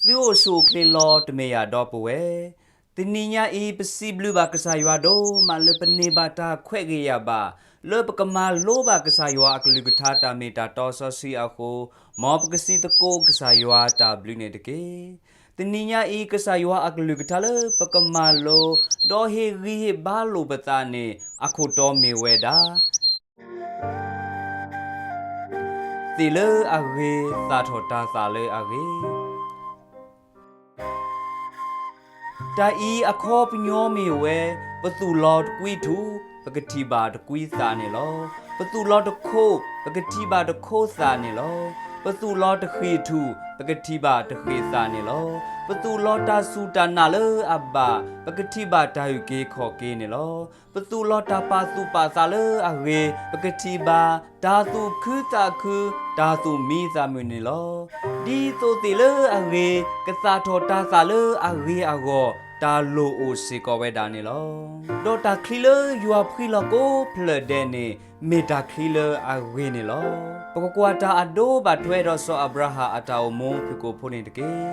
သုအိၣ်ဆူၣ်အိၣ်ချ့လီၤ တမ့ၢ်ယၤဒီပုၢ်ဝဲၢ်. တနံၤညါအံၤ ပစံးဘျုးဘၣ်ကစၢ်ယွၤဒိၣ်မးလၢပန့ၢ်ဘၣ်တၢ်ခွဲးဂ့ၤယာ်ဘၣ် လၢပကမၤလိဘၣ်ကစၢ်ယွၤအကလုၢ်ကထါတၢ်မ့ၢ်တၢ်တီစီဆှံအဃိ, မ်ပကစံးသကိးကစၢ်ယွၤတၢ်ဘျုးန့ၣ်တက့ၢ်. တနံၤညါအံၤ ကစၢ်ယွၤအကလုၢ်ကထါလၢပကမၤလိ ဒီးဟ့ၣ်ဂံၢ်ဟ့ၣ်ဘါလိာ်ပသးန့ၣ် အခိၣ်တီမ့ၢ်ဝဲဒၣ် သ့ၣ်လၢအဂ့ၤ သၣ်ထီၣ်တၤသၣ်လၢအဂ့ၤ. တၢ်အံၤအခီပညီမ့ၢ်ဝဲ, ပသူၣ်လီၤတကွံထူၣ်, ပကထံၣ်ဘၣ်တကွံသၣ်န့ၣ်လီၤ. ပသူၣ်လီၤတခိး, ပကထံၣ်ဘၣ်တခိးသၣ်န့ၣ်လီၤ. ပသူၣ်လီၤတဃ့ၢ်ထူၣ်, ပကထံၣ်ဘၣ်တဃ့ၢ်သၣ်န့ၣ်လီၤ. ပသူၣ်လီၤတၢ်စူၢ်တၢ်နာ်လၢအဘၣ်, ပကထံၣ်ဘၣ်တၢ်အုၣ်က့ၤခီၣ်က့ၤန့ၣ်လီၤ. ပသူၣ်လီၤတၢ်ပာ်သူၣ်ပာ်သးလၢအဂ့ၤ, ပကထံၣ်ဘၣ်တၢ်သူၣ်ခုသးခု, တၢ်သူၣ်မံသးမုာ်န့ၣ်လီၤ. ဒ်သိးသ့ၣ်လၢအဂ့ၤ ကသၣ်ထီၣ်တၤသၣ်လၢအဂ့ၤအဂီၢ်, တၢ်လိၣ်အိၣ်စ့ၢ်ကီးဝဲဒၣ်န့ၣ်လီၤ. ဒီးတၢ်ချံလၢယွၤဖှံလီၤကိးဖျၢၣ်ဒဲးန့ၣ် မ့ၢ်တၢ်ချံလၢအဂ့ၤန့ၣ်လီၤ. ပကကွၢ်တၢ်အဒိဘၣ်ထွဲဒီးစီၤအၤဘြၤဟၣ်အတၢ်အိၣ်မူဖုၣ်ကိာ်ဖိန့ၣ်တက့ၢ်.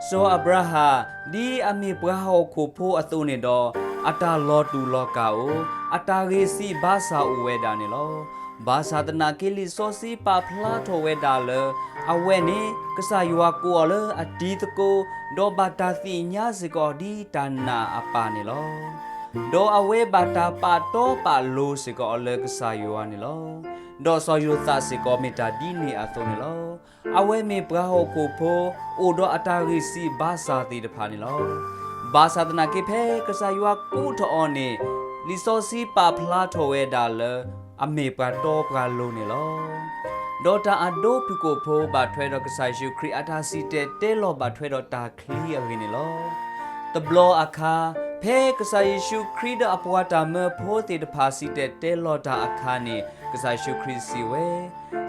စီၤအၤဘြၤဟၣ် ဒ်အမ့ၢ်ပှၤဟီၣ်ခိၣ်ဖိအသိးန့ၣ်ဒီး, အတၢ်လီၤတူာ်လီၤကာ်အိၣ်, အတၢ်ဂ့ၤစံးဘါစၢ်အိၣ်ဝဲဒၣ်န့ၣ်လီၤ. ဘၣ်ဆၣ်သနာ်က့ လံာ်စီဆှံပာ်ဖျါထီၣ်ဝဲဒၣ်လၢ အဝဲန့ၣ် ကစၢ်ယွၤကိးအီၤလၢအတံၤသကိး, ဒီးဘၣ်တၢ်သ့ၣ်ညါစ့ၢ်ကီးအီၤဒ်တၢ်နာ်အပၢ်န့ၣ်လီၤ. ဒီးအဝဲဘၣ်တၢ်ပာ်တီပာ်လိၤစ့ၢ်ကီးအီၤလၢကစၢ်ယွၤန့ၣ်လီၤ. ဒီးစီၤယိၤသးစ့ၢ်ကီးမ့ၢ်တၢ်ဒ်န့ၣ်အသိးန့ၣ်လီၤ. အဝဲမ့ၢ်ပှၤဟီၣ်ခိၣ်ဖိ အိၣ်ဒီးအတၢ်ဂ့ၤစံးဘါစၢ်သ့ၣ်တဖၣ်န့ၣ်လီၤ. ဘၣ်ဆၣ်သနာ်က့ ဖဲကစၢ်ယွၤကိးထီၣ်အီၤန့ၣ်, လံာ်စီဆှံပာ်ဖျါထီၣ်ဝဲဒၣ်လၢ အမ့ၢ်ပှၤတီပှၤလိၤန့ၣ်လီၤ. ဒီးတၢ်အဒိဖုၣ်ကိာ်ဖိဘၣ်ထွဲဒီးကစၢ်ယ့ၣ်ၡူးခရံာ် အတၢ်စံၣ်တဲၤတဲလီၤဘၣ်ထွဲဒီးတၢ်ချံအဂ့ၢ်န့ၣ်လီၤ. တဘျီအခါ, ဖဲကစၢ်ယ့ၣ်ၡူးခရံာ်ဒီးအပှၤတၢ်မၢဖိသ့ၣ်တဖၣ်စံၣ်တဲၤတဲလီၤတၢ်အခါန့ၣ်, ကစၢ်ယ့ၣ်ၡူးခရံာ်စံးဝဲ,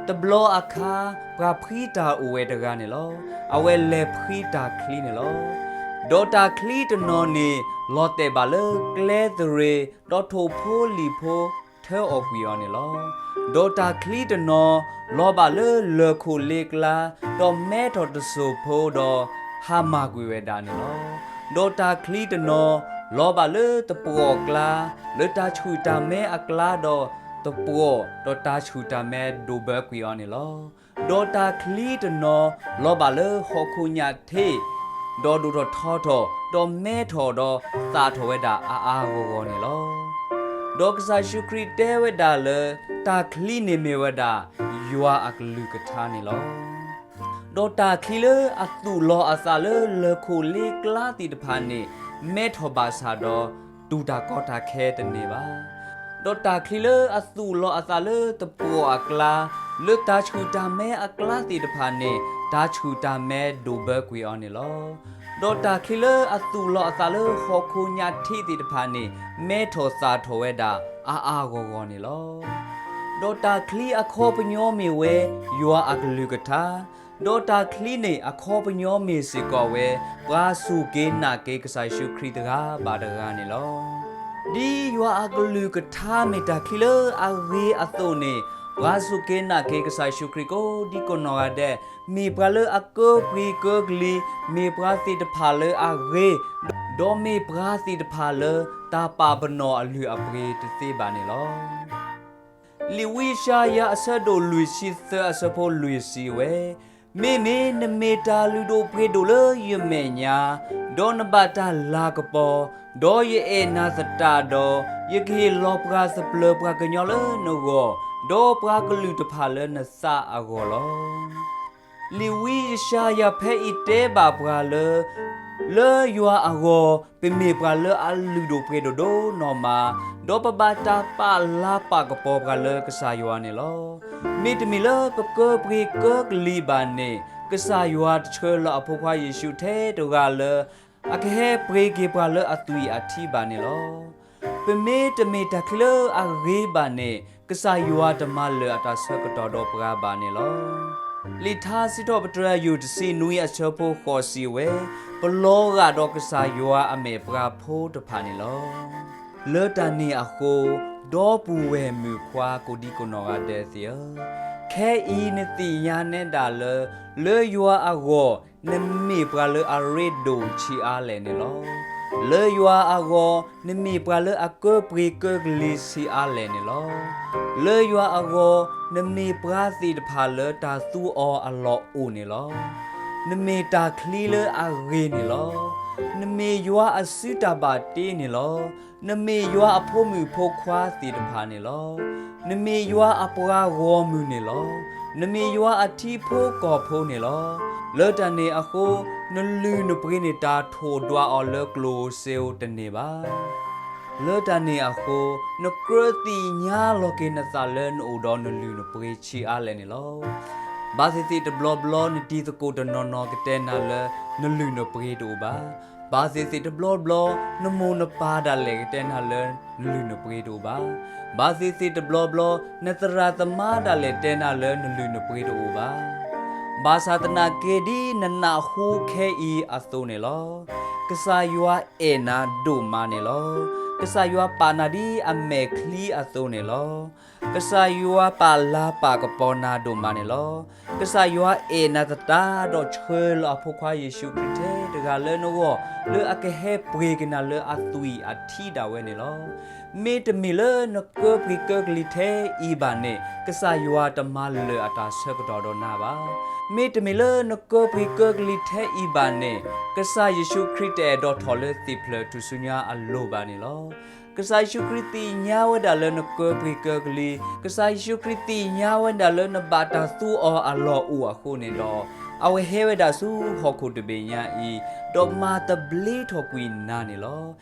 တဘျီအခါ ပှၤဖှံတၢ်အိၣ်ဝဲတဂၤန့ၣ်လီၤ. အဝဲလဲၤဖှံတၢ်ချံန့ၣ်လီၤ. ဒီးတၢ်ချံတနီၤန့ၣ် လီၤတဲာ်ဘၣ်လၢကျဲသရ့ၤ, ဒီးထိၣ်ဖိလံာ်ဖိထၢအီၣ်ကွံာ်အီၤန့ၣ်လီၤ. ဒီးတၢ်ချံတနီၤ လီၤဘၣ်လၢလၢၢ်ခိၣ်လ့ကျါ, ဒီးမဲထီၣ်တစိၢ်ဖိဒီး ဟါမၢ်ကွံာ်ဝဲဒၣ်န့ၣ်လီၤ. ဒီးတၢ်ချံတနီၤ လီၤဘၣ်လၢတပှီၣ်ကျါ, လၢတၢ်ဆှုၣ်တၢ်မဲအကျါဒီး တပှီၣ်ဒီးတၢ်ဆှုၣ်တၢ်မဲဒိၣ်ဘၢကွံာ်အီၤန့ၣ်လီၤ. ဒီးတၢ်ချံတနီၤ လီၤဘၣ်လၢဟီၣ်ခိၣ်ညၣ်ထ့ၣ်, ဒီးဒိၣ်ထီၣ်ထီထီၣ်, ဒီးမဲထီၣ်ဒီးသၣ်ထီၣ်ဝဲဒၣ်အါအါဂီၢ်ဂီၢ်န့ၣ်လီၤ. ဒီးကစၢ်ယ့ၣ်ၡူးခရံာ်တဲဝဲဒၣ်လၢ တၢ်ချံန့ၣ်မ့ၢ်ဝဲဒၣ် ယွၤအကလုၢ်ကထါန့ၣ်လီၤ. ဒီးတၢ်ချံလၢအသူၣ်လီၤအသးလၢလၢၢ်ခိၣ်လ့ကျါသ့ၣ်တဖၣ်န့ၣ် မဲထီၣ်ဘၣ်ဆၣ်ဒီး တူၢ်တၢ်ကီတၢ်ခဲတန့ၢ်ဘၣ်. ဒီးတၢ်ချံလၢအသူၣ်လီၤအသးလၢတပှီၣ်အကျါ, လၢတၢ်ဆှုၣ်တၢ်မဲအကျါသ့ၣ်တဖၣ်န့ၣ် တၢ်ဆှုၣ်တၢ်မဲဒိၣ်ဘၢကွံာ်အီၤန့ၣ်လီၤ. ဒီးတၢ်ချံလၢအသူၣ်လီၤအသးလၢဟီၣ်ခိၣ်ညၣ်ထ့ၣ်သ့ၣ်တဖၣ်န့ၣ် မဲထီၣ်သၣ်ထီၣ်ဝဲဒၣ်အါအါဂီၢ်ဂီၢ်န့ၣ်လီၤ. ဒီးတၢ်ချံအခီပညီမ့ၢ်ဝဲ ယွၤအကလုၢ်ကထါ, ဒီးတၢ်ချံန့ၣ်အခီပညီမ့ၢ်စ့ၢ်ကီးဝဲ ပှၤစူၢ်က့ၤနာ်က့ၤကစၢ်ယ့ၣ်ၡူးခရံာ်တဂၤဘၣ်တဂၤန့ၣ်လီၤ. ဒ်ယွၤအကလုၢ်ကထါမ့ၢ်တၢ်ချံလၢအဂ့ၤအသိးန့ၣ်, ပှၤစူၢ်က့ၤနာ်က့ၤကစၢ်ယ့ၣ်ၡူးခရံာ်ကိးဒံကိးနီၢ်ဂၤဒဲး, မ့ၢ်ပှၤလၢအကၢပှ့ၤကၢကလံၤ, မ့ၢ်ပှၤသ့ၣ်တဖၣ်လၢအဂ့ၤ, ဒီးမ့ၢ်ပှၤသ့ၣ်တဖၣ်လၢတၢ်ပာ်ပနီၣ်အလုၢ်အပှ့ၤတသ့ဘၣ်န့ၣ်လီၤ. လံာ်ဝံယၡါယၤအဆၢဒိၣ်လွံၢ်ဆံသၢအဆၢဖိလွံၢ်စံးဝဲ, မ့မ့ၢ်နမ့ၢ်တၢ်လုၢ်ဒိၣ်ပှ့ၤဒိၣ်လၢယမဲာ်ညါ, ဒီးနဘၣ်တၢ်လၤကပီၤ, ဒီးယအဲၣ်နၤသတးဒီး, ယကဟ့ၣ်လီၤပှၤသပျၢၤပှၤကညီလၢနဂီၢ်, ဒီးပှၤကလုာ်တဖၣ်လၢနသးအဂီၢ်လီၤ. လံာ်ဝံယၡါယၤဖဲအံၤတဲဘၣ်ပှၤလၢ လၢယွၤအဂီၢ် ပမ့ၢ်ပှၤလၢအလုၢ်ဒိၣ်ပှ့ၤဒိၣ်ဒိၣ်နီၢ်မး, ဒီးပဘၣ်တၢ်ပာ်လၤပာ်ကပီၤပှၤလၢကစၢ်ယွၤန့ၣ်လီၤ. မ့တမ့ၢ်လၢပကၢပှ့ၤကၢကလံၤဘၣ်န့ၣ်, ကစၢ်ယွၤတဆှၢလၢအဖိခွါယ့ၣ်ၡူးထဲတဂၤလၢ အကဟဲပှ့ၤက့ၤပှၤလၢအသွံၣ်အထံဘၣ်န့ၣ်လီၤ. ပမ့တမ့ၢ်တၢ်ချံလၢအဂ့ၤဘၣ်န့ၣ်, ကစၢ်ယွၤတမၤလၢာ်အတၢ်ဆၢကတီၢ်ဒီးပှၤဘၣ်န့ၣ်လီၤ. လံာ်ထါစံးထီၣ်ပတြၢၤယုၢ်တဆံနွံအဆၢဖိဃိးစံးဝဲ, ပလီၤဂာ်ဒီးကစၢ်ယွၤအမဲာ်ပှၤဖိတဖၣ်န့ၣ်လီၤ. လၢတၢ်န့ၣ်အဃိ, ဒီပုၢ်ဝဲၢ်မုၣ်ခွါကိးဒံကိးနီၢ်ဂၤဒဲးသ့ၣ်ဧၢ, ခဲအံၤနသ့ၣ်ညါနဲဒၣ်လၢ လၢယွၤအဂီၢ် နမ့ၢ်ပှၤလၢအရ့ဒိၣ်ဆံးအါလဲၣ်န့ၣ်လီၤ. လၢယွၤအဂီၢ် နမ့ၢ်ပှၤလၢအကၢပှ့ၤကၢကလံၤဆံးအါလဲၣ်န့ၣ်လီၤ. လၢယွၤအဂီၢ် နမ့ၢ်ပှၤသ့ၣ်တဖၣ်လၢတၢ်သူအီၤအလီၢ်အိၣ်န့ၣ်လီၤ. နမ့ၢ်တၢ်ချံလၢအဂ့ၤန့ၣ်လီၤ. နမ့ၢ်ယွၤအစုတၢ်ဘၣ်တ့န့ၣ်လီၤ. နမ့ၢ်ယွၤအဖိမုၣ်ဖိခွါသ့ၣ်တဖၣ်န့ၣ်လီၤ. နမ့ၢ်ယွၤအပှၤဂီၢ်မုၢ်န့ၣ်လီၤ. နမ့ၢ်ယွၤအထံဖိကီၢ်ဖိန့ၣ်လီၤ. လၢတၢ်န့ၣ်အဃိ နလုၢ်နပှ့ၤန့ၣ် တၢ်ထိၣ်ဒွးအီၤလၢကျိၣ်စ့ဧိၤတန့ၢ်ဘၣ်. လၢတၢ်န့ၣ်အဃိ နကြၢးသ့ၣ်ညါလီၤက့ၤနသးလၢနအိၣ်ဒီးနလုၢ်နပှ့ၤဆံးအါလဲၣ်န့ၣ်လီၤ. ဘၣ်သ့ၣ်သ့ၣ်တဘျီဘျီ နတံၤသကိးတနီၤနီၤကတဲနၤလၢ နလုၢ်နပှ့ၤတအိၣ်ဘၣ်. ဘၣ်သ့ၣ်သ့ၣ်တဘျီဘျီ နမိၢ်နပၢ်ဒၣ်လဲာ်ကတဲနၤလၢ နလုၢ်နပှ့ၤတအိၣ်ဘၣ်. ဘၣ်သ့ၣ်သ့ၣ်တဘျီဘျီ နသရၣ်သမါဒၣ်လဲာ်တဲနၤလၢ နလုၢ်နပှ့ၤတအိၣ်ဘၣ်. ဘၣ်ဆၣ်သနာ်က့ ဒ်နနၢ်ဟူခဲအံၤအသိးန့ၣ်လီၤ. ကစၢ်ယွၤအဲၣ်နၤဒိၣ်မးန့ၣ်လီၤ. ကစၢ်ယွၤပာ်နၤဒ်အမဲာ်ချံအသိးန့ၣ်လီၤ. ကစၢ်ယွၤပာ်လၤပာ်ကပီၤနၤဒိၣ်မးန့ၣ်လီၤ. ကစၢ်ယွၤအဲၣ်နၤသတးဒီး ဆှၢလီၤအဖိခွါယ့ၣ်ၡူးခရံာ်ထဲတဂၤလၢနဂီၢ် လၢအကဟဲပှ့ၤက့ၤနၤလၢအသွံၣ်အထံဒၣ်ဝဲန့ၣ်လီၤ. မ့တမ့ၢ်လၢနကၢပှ့ၤကၢကလံၤထဲအံၤဘၣ်န့ၣ် ကစၢ်ယွၤတမၤလၢာ်အတၢ်ဆၢကတီၢ်ဒီးနၤဘၣ်. မ့တမ့ၢ်လၢနကၢပှ့ၤကၢကလံၤထဲအံၤဘၣ်န့ၣ် ကစၢ်ယ့ၣ်ၡူးခရံာ်တအဲၣ်ဒိးထီၣ်လၢသ့ၣ်ဖျၢၣ်ထူၣ်စုညါအလိၤဘၣ်န့ၣ်လီၤ. ကစၢ်ယ့ၣ်ၡူးခရံာ်သ့ၣ်ညါဝဲဒၣ်လၢနကၢပှ့ၤကၢကလံၤ, ကစၢ်ယ့ၣ်ၡူးခရံာ်သ့ၣ်ညါဝဲဒၣ်လၢနဘၣ်တၢ်သူအီၤအလီၢ်အိၣ်အဃိန့ၣ်ဒီး, အဝဲဟဲဝဲဒၣ်ဆူဟီၣ်ခိၣ်တဘ့ၣ်ညါအံၤ, ဒီးမၤသဘျ့ထီၣ်ကွံာ်နၤန့ၣ်လီၤ.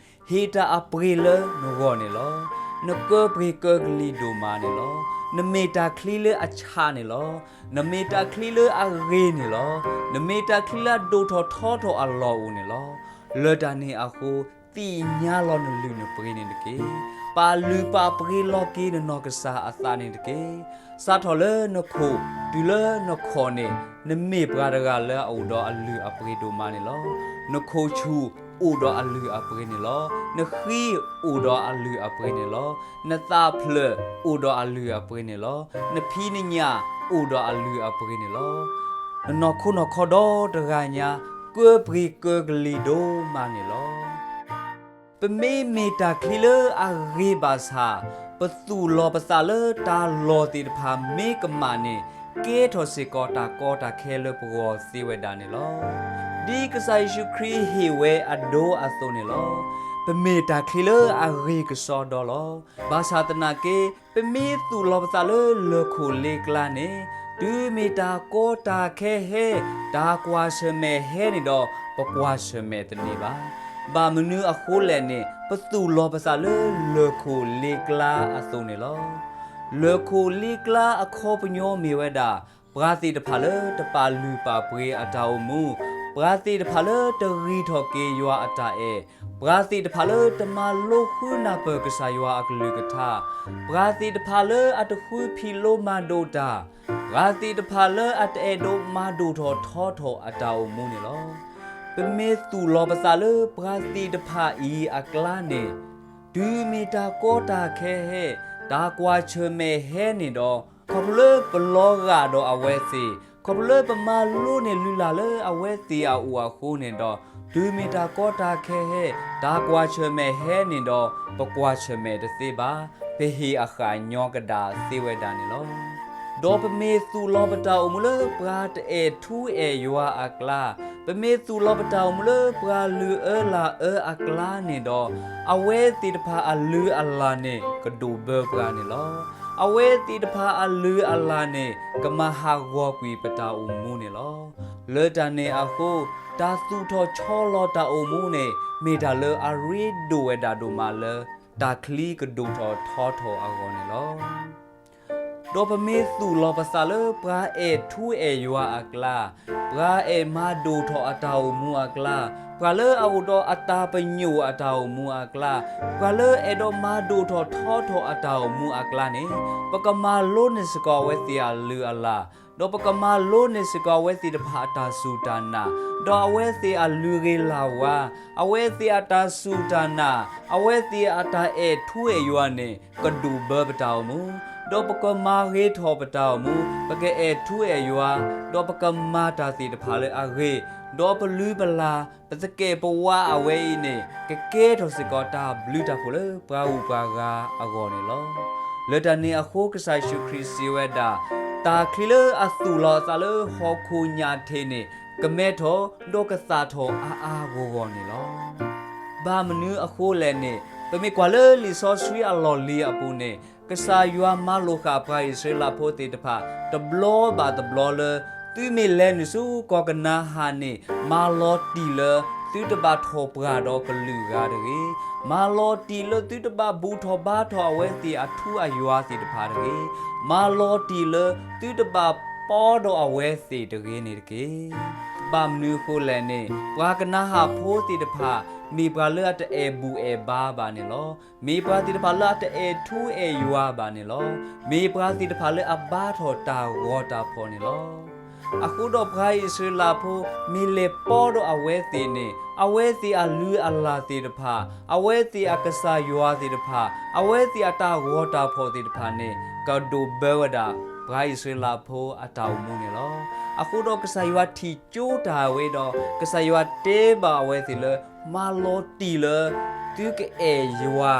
ဟ့ၣ်တၢ်အပှ့ၤလၢနဂီၢ်န့ၣ်လီၤ. နကၢပှ့ၤကၢကလံၤဒိၣ်မးန့ၣ်လီၤ. နမ့ၢ်တၢ်ချံလၢအဆၣ်န့ၣ်လီၤ. နမ့ၢ်တၢ်ချံလၢအဂ့ၤန့ၣ်လီၤ. နမ့ၢ်တၢ်ချံလၢအဒိၣ်ထီၣ်ထီထီၣ်အလီၢ်အိၣ်န့ၣ်လီၤ. လၢတၢ်န့ၣ်အဃိ, သ့ၣ်ညါလီၤနလုၢ်နပှ့ၤန့ၣ်တက့ၢ်. ပာ်လုၢ်ပာ်ပှ့ၤလီၤက့ၤနနီၢ်ကစၢ်အသးန့ၣ်တက့ၢ်. စးထီၣ်လၢနခိၣ်တုၤလၢနခီၣ်န့ၣ်, နမ့ၢ်ပှၤတဂၤလၢအအိၣ်ဒီးအလုၢ်အပှ့ၤဒိၣ်မးန့ၣ်လီၤ. နခိၣ်ဆူၣ်အိၣ်ဒီးအလုၢ်အပှ့ၤန့ၣ်လီၤ. နဃံအိၣ်ဒီးအလုၢ်အပှ့ၤန့ၣ်လီၤ. နသးဖျၢၣ်အိၣ်ဒီးအလုၢ်အပှ့ၤန့ၣ်လီၤ. နဖံးနညၣ်အိၣ်ဒီးအလုၢ်အပှ့ၤန့ၣ်လီၤ. နနီၢ်ခိနီၢ်ခီဒီတဂၤညါ ကၢပှ့ၤကၢကလံၤဒိၣ်မးန့ၣ်လီၤ. ပမ့မ့ၢ်တၢ်ချံလၢအဂ့ၤဘၣ်ဆၣ်, ပသူၣ်လီၤပသးလၢတၢ်လီၢ်သ့ၣ်တဖၣ်မ့ၢ်ကမၣ်န့ၣ်, ကဲထီၣ်စ့ၢ်ကီးတၢ်ကီတၢ်ခဲလၢပဂီၢ်သ့ဝဲဒၣ်န့ၣ်လီၤ. ဒ်ကစၢ်ယ့ၣ်ၡူးခရံာ်ဟ့ၣ်ဝဲအဒိအသိးန့ၣ်လီၤ. ပမ့ၢ်တၢ်ချံလၢအဂ့ၤကစီဒီလီၤ. ဘၣ်ဆၣ်သနာ်က့, ပမ့ၢ်သူၣ်လီၤပသးလၢလၢၢ်ခိၣ်လ့ကျါန့ၣ်, တုၤမ့ၢ်တၢ်ကီတၢ်ခဲဟဲ, တၢ်ကွၢ်ဆၢၣ်မဲာ်ဟဲန့ၣ်ဒီး, ပကွၢ်ဆၢၣ်မဲာ်တန့ၢ်ဘၣ်. ဘၣ်မနုၤအဃိလဲၣ်န့ၣ်, ပသူၣ်လီၤပသးလၢလၢၢ်ခိၣ်လ့ကျါအသိးန့ၣ်လီၤ. လၢၢ်ခိၣ်လ့ကျါအခီပညီမ့ၢ်ဝဲဒၣ်, ပှၤသ့ၣ်တဖၣ်လၢတပာ်လုၢ်ပာ်ပှ့ၤအတၢ်အိၣ်မူ, ပှၤသ့ၣ်တဖၣ်လၢတဂံၢ်ထီၣ်က့ၤယွၤအတၢ်အဲၣ်, ပှၤသ့ၣ်တဖၣ်လၢတမၤလိဃုနၢ်ပၢၢ်ကစၢ်ယွၤအကလုၢ်ကထါ, ပှၤသ့ၣ်တဖၣ်လၢအတဃုဖံးလိမၤဒိးတၢ်, ပှၤသ့ၣ်တဖၣ်လၢအတအဲၣ်ဒိးမၤဒိၣ်ထီၣ်ထီထီၣ်အတၢ်အိၣ်မူန့ၣ်လီၤ. ပမ့ၢ်သူၣ်လီၤပသးလၢပှၤသ့ၣ်တဖၣ်အံၤအကျါန့ၣ်, တုၤမ့ၢ်တၢ်ကီတၢ်ခဲဟဲ, တၢ်ကွၢ်ဆၢၣ်မဲာ်ဟဲန့ၣ်ဒီး, ခီဖျိလၢပလီၤဂာ်ဒီးအဝဲသ့ၣ်, ခီဖျိလၢပမၤလိန့ၢ်လုၢ်လၢ်လၢအဝဲသ့ၣ်အအိၣ်အဃိန့ၣ်ဒီး, တုၤမ့ၢ်တၢ်ကီတၢ်ခဲဟဲ, တၢ်ကွၢ်ဆၢၣ်မဲာ်ဟဲန့ၣ်ဒီး, ပကွၢ်ဆၢၣ်မဲာ်တသ့ဘၣ်, ပဟ့ၣ်အဃၣ်ညီကဒၣ်သ့ဝဲဒၣ်န့ၣ်လီၤ. ဒီးပမ့ၢ်သူၣ်လီၤပတၢ်အိၣ်မူလၢပှၤတအဲၣ်ထူအဲၣ်ယွၤအကျါ, ပမ့ၢ်သူၣ်လီၤပတၢ်အိၣ်မူလၢပှၤလုၢ်အၢလၢ်အၢအကျါန့ၣ်ဒီး, အဝဲသ့ၣ်တဖၣ်အလုၢ်အလၢ်န့ၣ်ကဒိၣ်ဘၢပှၤန့ၣ်လီၤ. အဝဲသ့ၣ်တဖၣ်အလုၢ်အလၢ်န့ၣ် ကမၤဟးဂီၤကွံာ်ပတၢ်အိၣ်မူန့ၣ်လီၤ. လၢတၢ်န့ၣ်အဃိ, တၢ်သူၣ်ထီၣ်ဆီလီၤတၢ်အိၣ်မူန့ၣ် မ့ၢ်တၢ်လၢအရ့ဒိၣ်ဝဲဒၣ်ဒိၣ်မးလၢ တၢ်ချံကဒိၣ်ထီၣ်ထီထီၣ်အဂီၢ်န့ၣ်လီၤ. ဒီးပမ့ၢ်သူၣ်လီၤပသးလၢပှၤအဲၣ်ထူအဲၣ်ယွၤအကျါ, ပှၤအဲၣ်မၤဒိၣ်ထီၣ်အတၢ်အိၣ်မူအကျါ, ပှၤလၢအအိၣ်ဒီးအတၢ်ပညိၣ်အတၢ်အိၣ်မူအကျါ, ပှၤလၢအဲၣ်ဒိးမၤဒိၣ်ထီၣ်ထီထီၣ်အတၢ်အိၣ်မူအကျါန့ၣ်, ပကမၤလိန့ၢ်စ့ၢ်ကီးအဝဲသ့ၣ်အလုၢ်အလၢ်, ဒီးပကမၤလိန့ၢ်စ့ၢ်ကီးအဝဲသ့ၣ်တဖၣ်အတၢ်စူၢ်တၢ်နာ်, ဒီးအဝဲသ့ၣ်အလုၢ်ဂ့ၤလၢ်ဝါ, အဝဲသ့ၣ်အတၢ်စူၢ်တၢ်နာ်, အဝဲသ့ၣ်အတၢ်အဲၣ်ထူအဲၣ်ယွၤန့ၣ် ကဒိၣ်ဘၢပတၢ်အိၣ်မူ, ဒီးပကမၤဂ့ၤထီၣ်ပတၢ်အိၣ်မူ, ပကအဲၣ်ထူအဲၣ်ယွၤ, ဒီးပကမၤတၢ်သ့ၣ်တဖၣ်လၢအဂ့ၤ, ဒီးပလုၢ်ပလၢ် ပသကဲာ်ပဝးအဝဲအံၤန့ၣ် ကကဲထီၣ်စ့ၢ်ကီးတၢ်ဘျုးတၢ်ဖှိၣ်လၢပှၤဂုၤပှၤဂၤအဂီၢ်န့ၣ်လီၤ. လၢတၢ်န့ၣ်အဃိ ကစၢ်ယ့ၣ်ၡူးခရံာ်စံးဝဲဒၣ်, တၢ်ချံလၢအသူၣ်လီၤအသးလၢဟီၣ်ခိၣ်ညၣ်ထံးန့ၣ် ကမဲထီၣ် ဒီးကသၣ်ထီၣ်အါအါဂီၢ်ဂီၢ်န့ၣ်လီၤ. ဘၣ်မနုၤအဃိလဲၣ်န့ၣ် ပမ့ၢ်ကွၢ်လၢလံာ်စီဆှံအလီၢ်လံၤအပူၤန့ၣ် ကစၢ်ယွၤမၤလိာ်ဃာ်ပှၤအံၣ်စရ့လးဖိသ့ၣ်တဖၣ် တဘျီဘၣ်တဘျီလၢ သုမ့ၢ်လဲၤနုာ်ဆူကီၢ်ကနၤအၣ်န့ၣ် မၤလီၤတံၢ်လၢ သုတဘၣ်ထီၣ်ပှၢ်ဒီးကလုာ်ဂၤတဂ့ၤ, မၤလီၤတံၢ်လၢသုတဘၣ်ဘူၣ်ထီၣ်ဘါထီၣ်အဝဲသ့ၣ်အထူအယွၤသ့ၣ်တဖၣ်တဂ့ၤ, မၤလီၤတံၢ်လၢသုတဘၣ်ပီဒီးအဝဲသ့ၣ်တဂ့ၤန့ၣ်တက့ၢ်. ဘၣ်မနုၤအဃိလဲၣ်န့ၣ် ပှၤကနၤအၣ်ဖိသ့ၣ်တဖၣ် မ့ၢ်ပှၤလၢအတအဲၣ်ဘူၣ်အဲၣ်ဘါဘၣ်န့ၣ်လီၤ. မ့ၢ်ပှၤသ့ၣ်တဖၣ်လၢအတအဲၣ်ထူအဲၣ်ယွၤဘၣ်န့ၣ်လီၤ. မ့ၢ်ပှၤသ့ၣ်တဖၣ်လၢအဘါထီၣ်တၢ်ဂီၤတၢ်ဖီၣ်န့ၣ်လီၤ. အဃိဒီးပှၤအံၣ်စရ့လးဖိ မ့ၢ်လဲၤပီဒီးအဝဲသ့ၣ်န့ၣ် အဝဲသ့ၣ်အလုၢ်အလၢ်သ့ၣ်တဖၣ်, အဝဲသ့ၣ်အကစၢ်ယွၤသ့ၣ်တဖၣ်, အဝဲသ့ၣ်အတၢ်ဂီၤတၢ်ဖီၣ်သ့ၣ်တဖၣ်န့ၣ် ကဒိးဘၢဝဲဒၣ် ပှၤအံၣ်စရ့လးဖိအတၢ်အိၣ်မူန့ၣ်လီၤ. အဃိဒီးကစၢ်ယွၤထံၣ်ကၠိတၢ်ဝဲဒီး ကစၢ်ယွၤတဲဘၣ်အဝဲသ့ၣ်လၢ မၤလီၤတံၢ်လၢ သုကအဲၣ်ယွၤ,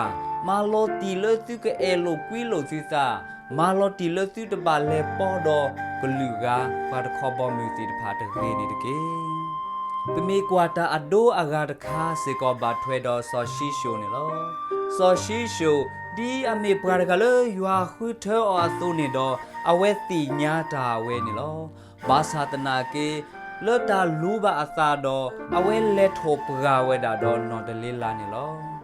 မၤလီၤတံၢ်လၢသုကအဲၣ်လိာ်ကွံလိာ်သုသး, မၤလီၤတံၢ်လၢသုတဘၣ်လဲၤပီဒီးကလုာ်ဂၤ ပှၤတခီဘီမုၢ်သ့ၣ်တဖၣ်တဂ့ၤန့ၣ်တက့ၢ်. ပမ့ၢ်ကွၢ်တၢ်အဒိအဂၤတခါစ့ၢ်ကီးဘၣ်ထွဲဒီးစီၤၡံၣ်ၡိၣ်န့ၣ်လီၤ. စီၤၡံၣ်ၡိၣ် ဒ်အမ့ၢ်ပှၤတဂၤလၢယွၤဃုထၢအီၤအသိးန့ၣ်ဒီး အဝဲသ့ၣ်ညါတၢ်ဝဲန့ၣ်လီၤ. ဘၣ်ဆၣ်သနာ်က့ လၢတၢ်လူၤဘၣ်အသးဒီး အဝဲလဲၤထီၣ်ပှၢ်ဝဲဒၣ်ဒီးနီၢ်ဒလ့လါန့ၣ်လီၤ.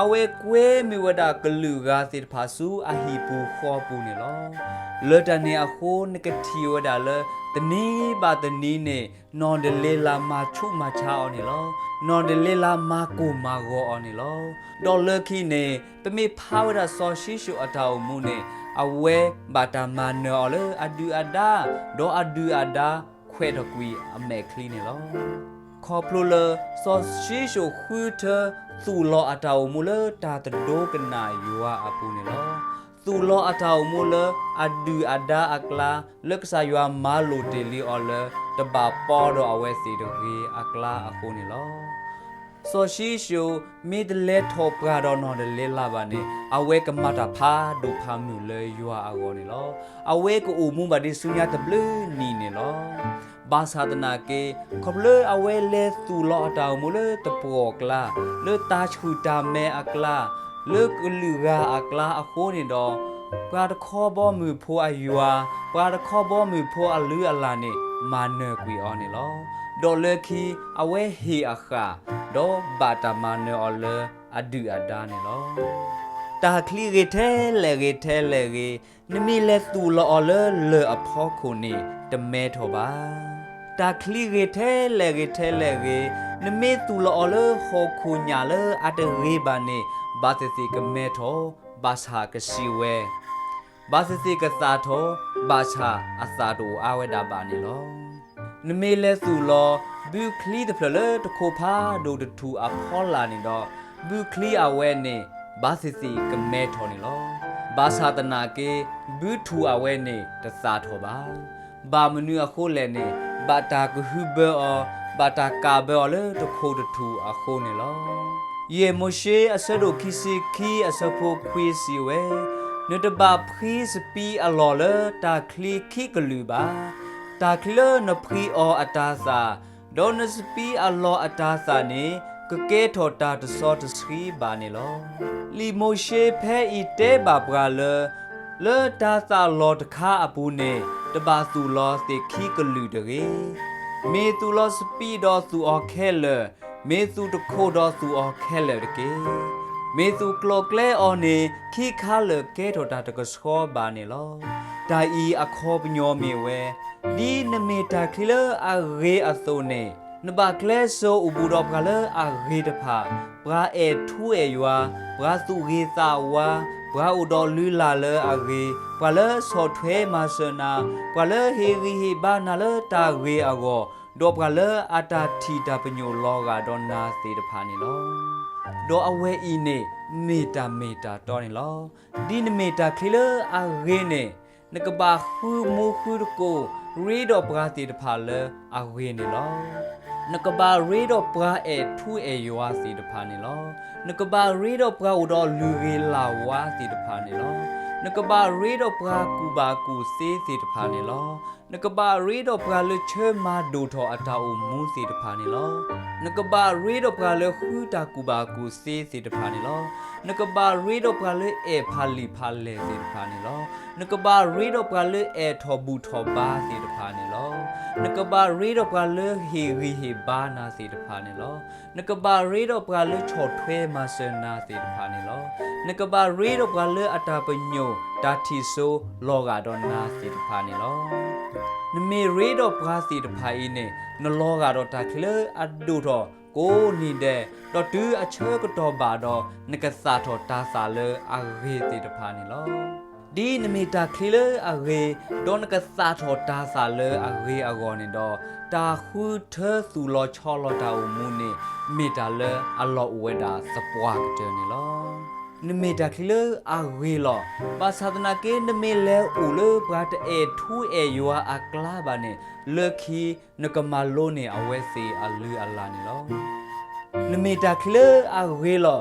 အဝဲကွဲမုာ်ဝဲဒၣ်ကလုာ်ဂၤသ့ၣ်တဖၣ်ဆူအဟံၣ်ပူၤဃီပူၤန့ၣ်လီၤ. လၢတၢ်န့ၣ်အဃိ နကထံၣ်ဝဲဒၣ်လၢ တနံၤဘၣ်တနံၤန့ၣ် နီၢ်ဒလ့လါမၤဆူးမၤဆါအီၤန့ၣ်လီၤ. နီၢ်ဒလ့လါမၤကိၢ်မၤဂီၤအီၤန့ၣ်လီၤ. ဒီးလၢခံန့ၣ် ပမ့ၢ်ဖးဝဲဒၣ်စီၤၡံၣ်ၡိၣ်အတၢ်အိၣ်မူန့ၣ် အဝဲဘၣ်တၢ်မၤနၢၤအီၤလၢအဒုၣ်အဒါ, ဒီးအဒုၣ်အဒါခွဲးထီၣ်ကွံာ်အမဲာ်ချံန့ၣ်လီၤ. ခီဖျိလၢ စီၤၡံၣ်ၡိၣ်ဃုထၢသူၣ်လီၤအတၢ်အိၣ်မူလၢတၢ်တဒိကနၣ်ယွၤအပူၤန့ၣ်လီၤ. သူၣ်လီၤအတၢ်အိၣ်မူလၢအဒုၣ်အဒါအကျါ, လၢကစၢ်ယွၤမၤလိာ်တ့ၢ်လံအီၤလၢ တဘၣ်ပီဒီးအဝဲသ့ၣ်တဂ့ၤအကျါအဃိန့ၣ်လီၤ. စီၤၡံၣ်ၡိၣ်မ့ၢ်တလဲၤထီၣ်ပှၢ်ဒီးနီၢ်ဒလ့လါဘၣ်န့ၣ် အဝဲကမၤတၢ်ဖးဒိၣ်ဖးမုၢ်လၢယွၤအဂီၢ်န့ၣ်လီၤ. အဝဲကအိၣ်မူဘၣ်ဒ်ဆူညါတဘျုးနံၣ်န့ၣ်လီၤ. ဘၣ်ဆၣ်သနာ်က့ ခီဖျိလၢအဝဲလဲၤသူၣ်လီၤအတၢ်အိၣ်မူလၢတပှီၢ်အကျါ, လၢတၢ်ဆှုၣ်တၢ်မဲအကျါ, လၢကလုာ်ဂၤအကျါအဃိန့ၣ်ဒီး ပှၤတခီဘီမုၢ်ဖိအယွၤ, ပှၤတခီဘီမုၢ်ဖိအလုၢ်အလၢ်န့ၣ် မၤနၢၤကွံာ်အီၤန့ၣ်လီၤ. ဒီးလၢခံ အဝဲဟ့ၣ်အဃၣ်, ဒီးဘၣ်တၢ်မၤနၢၤအီၤလၢအဒုၣ်အဒါန့ၣ်လီၤ. တၢ်ချံဂ့ၤထဲလဲၣ်ဂ့ၤထဲလဲၣ်ဂ့ၤ, နမ့ၢ်လဲၤသူၣ်လီၤအီၤလၢလၢၢ်အဖီခိၣ်န့ၣ် တမဲထီၣ်ဘၣ်. တၢ်ချံဂ့ၤထဲလဲၣ်ဂ့ၤထဲလဲၣ်ဂ့ၤ, နမ့ၢ်သူၣ်လီၤအီၤလၢဟီၣ်ခိၣ်ညၣ်လၢအတဂ့ၤဘၣ်န့ၣ် ဘၣ်သ့ၣ်သ့ၣ်ကမဲထီၣ်, ဘၣ်ဆၣ်ကစံးဝဲ ဘၣ်သ့ၣ်သ့ၣ်ကသၣ်ထီၣ်, ဘၣ်ဆၣ်အသၣ်တအိၣ်အါဝဲဒၣ်ဘၣ်န့ၣ်လီၤ. နမ့ၢ်လဲၤသူၣ်လီၤ ဘုချံတဖျၢၣ်လၢတခိးဖးဒိၣ်တထူၣ်အဖီလာ်န့ၣ်ဒီး, ဘုချံအဝဲန့ၣ် ဘၣ်သ့ၣ်သ့ၣ်ကမဲထီၣ်န့ၣ်လီၤ. ဘၣ်ဆၣ်သနာ်က့ ဘုထူၣ်အဝဲန့ၣ် တသၣ်ထီၣ်ဘၣ်. ဘၣ်မနုၤအဃိလဲၣ်န့ၣ် ဘၣ်တၢ်ကဟုဘၢအီၤ, ဘၣ်တၢ်ကးဘၢအီၤလၢတခိးတထူၣ်အဃိန့ၣ်လီၤ. ယဲၢ်မိၤၡ့အဆၢဒိၣ်ခံဆံခံအဆၢဖိခွံစံးဝဲ, နတဘၣ်ဖှံစပံးအလီၢ်လၢတၢ်ချံခံကလုာ်ဘၣ်. တၢ်ချံလၢနဖှံအီၤအတၤသၣ်, ဒီးနစပံးအလီၢ်အတၤသၣ်န့ၣ် ကကဲထီၣ်တၢ်တစီတဆှံဘၣ်န့ၣ်လီၤ. လံာ်မိၤၡ့ဖဲအံၤတဲဘၣ်ပှၤလၢ လၢတၤသၣ်လီၢ်တခါအပူၤန့ၣ် တဘၣ်သူၣ်လီၤသ့ၣ်ခံကလုာ်တဂ့ၤ. မ့ၢ်သူၣ်လီၤစပံးဒီးသူၣ်အီၤခဲလၢာ်, မ့ၢ်သူၣ်တခိးဒီးသူၣ်အီၤခဲလၢာ်တက့ၢ်. မ့ၢ်သူၣ်ကျိၤကျဲအီၤန့ၣ် ခံခါလၢာ်ကဲထီၣ်တၢ်တကဆှီဘၣ်န့ၣ်လီၤ. တၢ်အံၤအခီပညီမ့ၢ်ဝဲ, ဒ်နမ့ၢ်တၢ်ချံလၢအဂ့ၤအသိးန့ၣ် နဘၣ်ကျဲးစၢးအိၣ်ဘူးဒီးပှၤလၢအဂ့ၤတဖၣ်, ပှၤအဲၣ်ထူအဲၣ်ယွၤ, ပှၤသူၣ်ဂ့ၤသးဝါ, ပှၤအိၣ်ဒီးလုၢ်လၢ်လၢအဂ့ၤ, ပှၤလၢဆီၣ်ထွဲမၤစၢၤနၤ, ပှၤလၢဟ့ၣ်ဂံၢ်ဟ့ၣ်ဘါနၤလၢတၢ်ဂ့ၤအဂီၢ်, ဒီးပှၤလၢအတၢ်ထံၣ်တၢ်ပညိၣ်လီၤဂာ်ဒီးနၤသ့ၣ်တဖၣ်န့ၣ်လီၤ. ဒီးအဝဲအံၤန့ၣ် မ့ၢ်တၢ်မ့ၢ်တၢ်တီန့ၣ်လီၤ. ဒ်နမ့ၢ်တၢ်ချံလၢအဂ့ၤန့ၣ်, နကဘၣ်ဃုမူဃုတကိး ရ့ဒီးပှၤသ့ၣ်တဖၣ်လၢအဂ့ၤန့ၣ်လီၤ. နကဘၣ်ရ့ဒီးပှၤအဲၣ်ထူအဲၣ်ယွၤသ့ၣ်တဖၣ်န့ၣ်လီၤ. နကဘၣ်ရ့ဒီးပှၤအိၣ်ဒီးလုၢ်ဂ့ၤလၢ်ဝါသ့ၣ်တဖၣ်န့ၣ်လီၤ. နကဘၣ်ရ့ဒီးပှၤကူၣ်ဘၣ်ကူၣ်သ့သ့ၣ်တဖၣ်န့ၣ်လီၤ. နကဘၣ်ရ့ဒီးပှၤလၢဆၢမၤဒိၣ်ထီၣ်အတၢ်အိၣ်မူသ့ၣ်တဖၣ်န့ၣ်လီၤ. နကဘၣ်ရ့ဒီးပှၤလၢဃုတၢ်ကူၣ်ဘၣ်ကူၣ်သ့သ့ၣ်တဖၣ်န့ၣ်လီၤ. နကဘၣ်ရ့ဒီးပှၤလၢအဲၣ်ဖးလံာ်ဖးလဲၢ်သ့ၣ်တဖၣ်န့ၣ်လီၤ. နကဘၣ်ရ့ဒီးပှၤလၢအဲၣ်ထီၣ်ဘူၣ်ထီၣ်ဘါသ့ၣ်တဖၣ်န့ၣ်လီၤ. နကဘၣ်ရ့ဒီးပှၤလၢဟ့ၣ်ဂံၢ်ဟ့ၣ်ဘါနၤသ့ၣ်တဖၣ်န့ၣ်လီၤ. နကဘၣ်ရ့ဒီးပှၤလၢဆီၣ်ထွဲမၤစၢၤနၤသ့ၣ်တဖၣ်န့ၣ်လီၤ. နကဘၣ်ရ့ဒီးပှၤလၢအတၢ်ပညိၣ်တၢ်ထံၣ်စိလီၤဂာ်ဒီးနၤသ့ၣ်တဖၣ်န့ၣ်လီၤ. နမ့ၢ်ရ့ဒီးပှၤသ့ၣ်တဖၣ်အံၤန့ၣ် နလီၤဂာ်ဒီးတၢ်ချံလၢအဒိၣ်ထီၣ်ကိးနံၤဒဲး, ဒီးတုၤအဆၢကတီၢ်ဘၣ်ဒီး နကသၣ်ထီၣ်တၤသၣ်လၢအဂ့ၤသ့ၣ်တဖၣ်န့ၣ်လီၤ. ဒ်နမ့ၢ်တၢ်ချံလၢအဂ့ၤ, ဒီးနကသၣ်ထီၣ်တၤသၣ်လၢအဂ့ၤအဂီၢ်န့ၣ်ဒီး, တၢ်ဃုထၢသူၣ်လီၤဆီလီၤတၢ်အိၣ်မူန့ၣ် မ့ၢ်တၢ်လၢအလီၢ်အိၣ်ဝဲဒၣ်သပှၢ်ကတၢၢ်န့ၣ်လီၤ. နမ့ၢ်တၢ်ချံလၢအဂ့ၤလီၤ. ဘၣ်ဆၣ်သနာ်က့ နမ့ၢ်လဲၤအိၣ်လၢပှၤတအဲၣ်ထူအဲၣ်ယွၤအကျါဘၣ်န့ၣ်, လၢခံနကမၤလိန့ၢ်အဝဲသ့ၣ်အလုၢ်အလၢ်န့ၣ်လီၤ. နမ့ၢ်တၢ်ချံလၢအဂ့ၤလီၤ.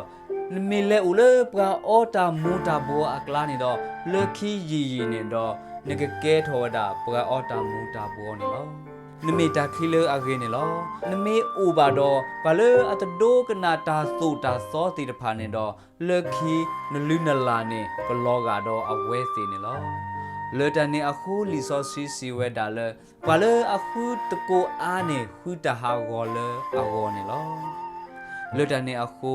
နမ့ၢ်လဲၤအိၣ်လၢပှၤအီတၢ်မူၤတၢ်ဘှီးအကျါန့ၣ်ဒီး, လၢခံယံာ်ယံာ်န့ၣ်ဒီး နကကဲထီၣ်ဝဲဒၣ်ပှၤအီတၢ်မူၤတၢ်ဘှီးန့ၣ်လီၤ. နမ့ၢ်တၢ်ချံလၢအဂ့ၤန့ၣ်လီၤ. နမ့ၢ်အိၣ်ဘၣ်ဒီးပှၤလၢအတဒိကနၣ်တၢ်သိၣ်တၢ်သီသ့ၣ်တဖၣ်န့ၣ်ဒီး, လၢခံနလုၢ်နလၢ်န့ၣ် ကလီၤဂာ်ဒီးအဝဲသ့ၣ်န့ၣ်လီၤ. လၢတၢ်န့ၣ်အဃိ လံာ်စီဆှံစံးဝဲဒၣ်လၢ ပှၤလၢအဃုတကိးအါန့ၣ် ဃုတၢ်ဟးဂီၤလၢအဂီၢ်န့ၣ်လီၤ. လၢတၢ်န့ၣ်အဃိ,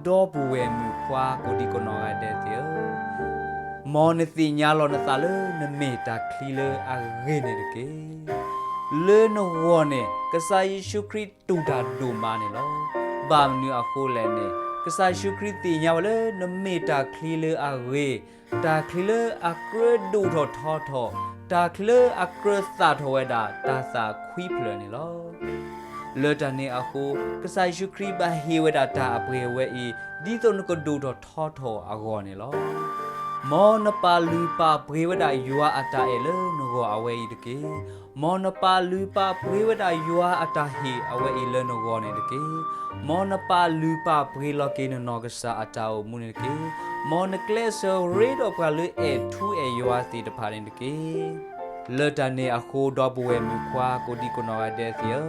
ဒီပုၢ်ဝဲၢ်မုၣ်ခွါကိးဒံကိးနီၢ်ဂၤဒဲးသ့ၣ်ဧၢ, မ်နသ့ၣ်ညါလီၤနသးလၢနမ့ၢ်တၢ်ချံလၢအဂ့ၤန့ၣ်တက့ၢ်. လၢနဂီၢ်န့ၣ် ကစၢ်ယ့ၣ်ၡူးခရံာ်တူၢ်တၢ်ဒိၣ်မးန့ၣ်လီၤ. ဘၣ်မနုၤအဃိလဲၣ်န့ၣ်, ကစၢ်ယ့ၣ်ၡူးခရံာ်သ့ၣ်ညါဝဲလၢနမ့ၢ်တၢ်ချံလၢအဂ့ၤ, တၢ်ချံလၢအကြၢးဒိၣ်ထီၣ်ထီထီၣ်, တၢ်ချံလၢအကြၢးသၣ်ထီၣ်ဝဲဒၣ်တၤသၣ်ခွံဖျၢၣ်န့ၣ်လီၤ. လၢတၢ်န့ၣ်အဃိ, ကစၢ်ယ့ၣ်ၡူးခရံာ်ဘၣ်ဟ့ၣ်ဝဲဒၣ်တၢ်အပှ့ၤဝဲအံၤ, ဒ်သိးနကဒိၣ်ထီၣ်ထီထီၣ်အဂီၢ်န့ၣ်လီၤ. မ်နပာ်လုၢ်ပာ်ပှ့ၤဝဲဒၣ်ယွၤအတၢ်အဲၣ်လၢနဂီၢ်အဝဲအံၤတက့ၢ်. မ်နပာ်လုၢ်ပာ်ပှ့ၤဝဲဒၣ်ယွၤအတၢ်ဟ့ၣ်အဝဲအံၤလၢနဂီၢ်န့ၣ်တက့ၢ်. မ်နပာ်လုၢ်ပာ်ပှ့ၤလီၤက့ၤနနီၢ်ကစၢ်အတၢ်အိၣ်မူန့ၣ်တက့ၢ်. မ်နကျဲးစၢးရ့ဒီးပှၤလၢအဲၣ်ထူအဲၣ်ယွၤသ့ၣ်တဖၣ်န့ၣ်တက့ၢ်. လၢတၢ်န့ၣ်အဃိ ဒီပုၢ်ဝဲၢ်မုၣ်ခွါကိးဒံကိးနီၢ်ဂၤဒဲးသ့ၣ်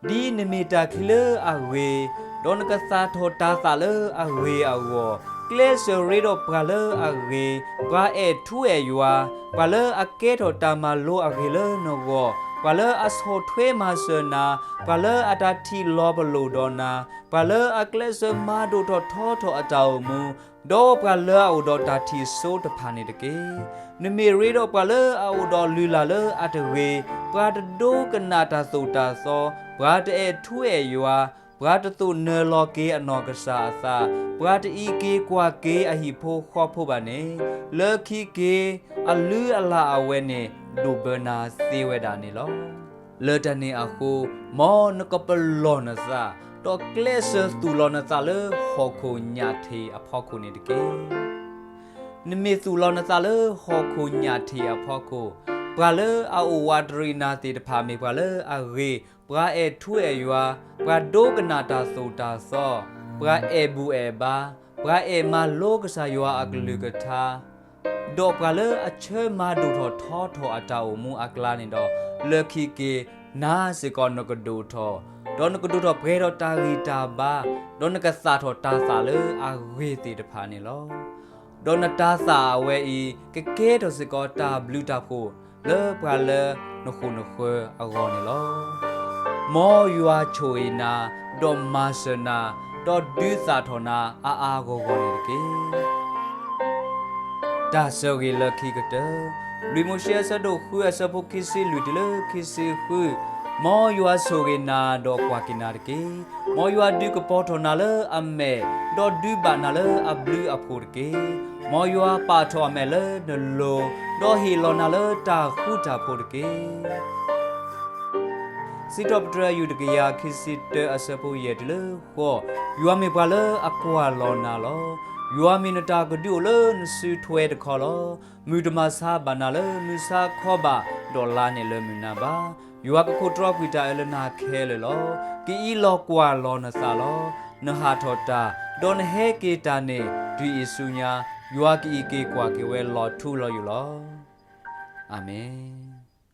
ဧၢ, ဒ်နမ့ၢ်တၢ်ချံလၢအဂ့ၤ, ဒီးနကသၣ်ထီၣ်တၤသၣ်လၢအဂ့ၤအဂီၢ်, ကျဲးစၢးရ့ဒီးပှၤလၢအဂ့ၤ, ပှၤအဲၣ်ထူအဲၣ်ယွၤ, ပှၤလၢအကဲထီၣ်တၢ်မၤလိအဂ့ၤလၢနဂီၢ်, ပှၤလၢအဆီၣ်ထွဲမၤစၢၤနၤ, ပှၤလၢအတၢ်ထံၣ်လီၤပလိာ်ဒီးနၤ, ပှၤလၢအကျဲးစၢးမၤဒိၣ်ထီၣ်ထီထီၣ်အတၢ်အိၣ်မူ, ဒီးပှၤလၢအအိၣ်ဒီးတၢ်ထံၣ်စိတဖၣ်န့ၣ်တက့ၢ်. နမ့ၢ်ရ့ဒီးပှၤလၢအအိၣ်ဒီးလုၢ်လၢ်လၢအတဂ့ၤ, ပှၤတဒိကနၣ်တၢ်သိၣ်တၢ်သီ, ပှၤတအဲၣ်ထူအဲၣ်ယွၤ, ပှၤတသိၣ်နၢၤလီၤက့ၤအနီၢ်ကစၢ်အသး, ပှၤတအံးက့ၤကွၢ်က့ၤအဟံၣ်ဖိဃီဖိဘၣ်န့ၣ်, လၢခံက့ၤအလုၢ်အလၢ်အဝဲန့ၣ် ဒိၣ်ဘၢနၤသ့ဝဲဒၣ်န့ၣ်လီၤ. လၢတၢ်န့ၣ်အဃိ, မ်နကပလီၢ်နသး, ဒီးကျဲးစၢးသူၣ်လီၤနသးလၢဟီၣ်ခိၣ်ညၣ်ထံးအဖီခိၣ်န့ၣ်တက့ၢ်. နမ့ၢ်သူၣ်လီၤနသးလၢဟီၣ်ခိၣ်ညၣ်ထံးအဖီခိၣ်, ပှၤလၢအအိၣ်ဝးတရံးနၤသ့ၣ်တဖၣ်မ့ၢ်ပှၤလၢအဂ့ၤ, ပှၤအဲၣ်ထူအဲၣ်ယွၤ, ပှၤဒိကနၣ်တၢ်သိၣ်တၢ်သီ, ပှၤအဲၣ်ဘူၣ်အဲၣ်ဘါ, ပှၤအဲၣ်မၤလိကစၢ်ယွၤအကလုၢ်ကထါ, ဒီးပှၤလၢအဆၢမၤဒိၣ်ထီၣ်ထီထီၣ်အတၢ်အိၣ်မူအကျါန့ၣ်ဒီး, လၢခံက့ၤနၤစ့ၢ်ကီးနကဒိၣ်ထီၣ်, ဒီးနကဒိၣ်ထီၣ်ပှဲၤဒီးတၢ်ဂံၢ်တၢ်ဘါ, ဒီးနကသၣ်ထီၣ်တၤသၣ်လၢအဂ့ၤသ့ၣ်တဖၣ်န့ၣ်လီၤ. ဒီးနတၤသၣ်အဝဲအံၤ ကကဲထီၣ်စ့ၢ်ကီးတၢ်ဘျုးတၢ်ဖှိၣ်လၢပှၤလၢနဃိၣ်နဃၢၤအဂီၢ်န့ၣ်လီၤ. မ်ယွၤဆိၣ်ဂ့ၤနၤ, ဒီးမၤစၢၤနၤ, ဒီးဒုးသၣ်ထီၣ်နၤအါအါဂီၢ်ဂီၢ်န့ၣ်တက့ၢ်. တၢ်ဆၢဂ့ၤလၢခံကတၢၢ်, လွံၢ်မိၤၡ့အဆၢဒိၣ်ဃုအဆၢဖိခံဆံလွံၢ်တုၤလၢခံဆံဃု, မ်ယွၤဆိၣ်ဂ့ၤနၤဒီးကွၢ်က့ၤနၤတက့ၢ်. မ်ယွၤဒုးကပီၤထီၣ်နၤလၢအမဲာ်, ဒီးဒုးဘၣ်နၤလၢအဘျုးအဖှိၣ်တက့ၢ်. မ်ယွၤပာ်ထီၣ်အမဲာ်လၢနလိၤ, ဒီးဟ့ၣ်လီၤနၤလၢတၢ်ဃူတၢ်ဖိးတက့ၢ်. စံးထီၣ်ပတြၢၤ ယူၢ်တကယၤခံဆံတၢအဆၢဖိယဲၢ်တုၤလၢဃိး, ယွၤမ့ၢ်ပှၤလၢအကွၢ်လီၤနၤလီၤ. ယွၤမ့ၢ်နတၢ်ကဒုအိၣ်လၢနစုထွဲတခီလီၤ. မုၢ်တမၤဆါဘၣ်နၤလၢမုၢ်ဆါခီဘၣ်, ဒီးလါန့ၣ်လၢမုၢ်နၤဘၣ်. ယွၤကခိးတြီကွံာ်တၢ်အၢလၢနၤခဲလၢာ်လီၤ. ကအံးလီၤကွၢ်လီၤနသးလီၤ. နဟးထီၣ်တၢ်, ဒီးနဟဲက့ၤတၢ်န့ၣ် တုၤအံၤဆူညါ, ယွၤကအံးက့ၤကွၢ်က့ၤဝဲလီၤထူလီၤယိာ်လီၤ. အၤမ့ၣ်.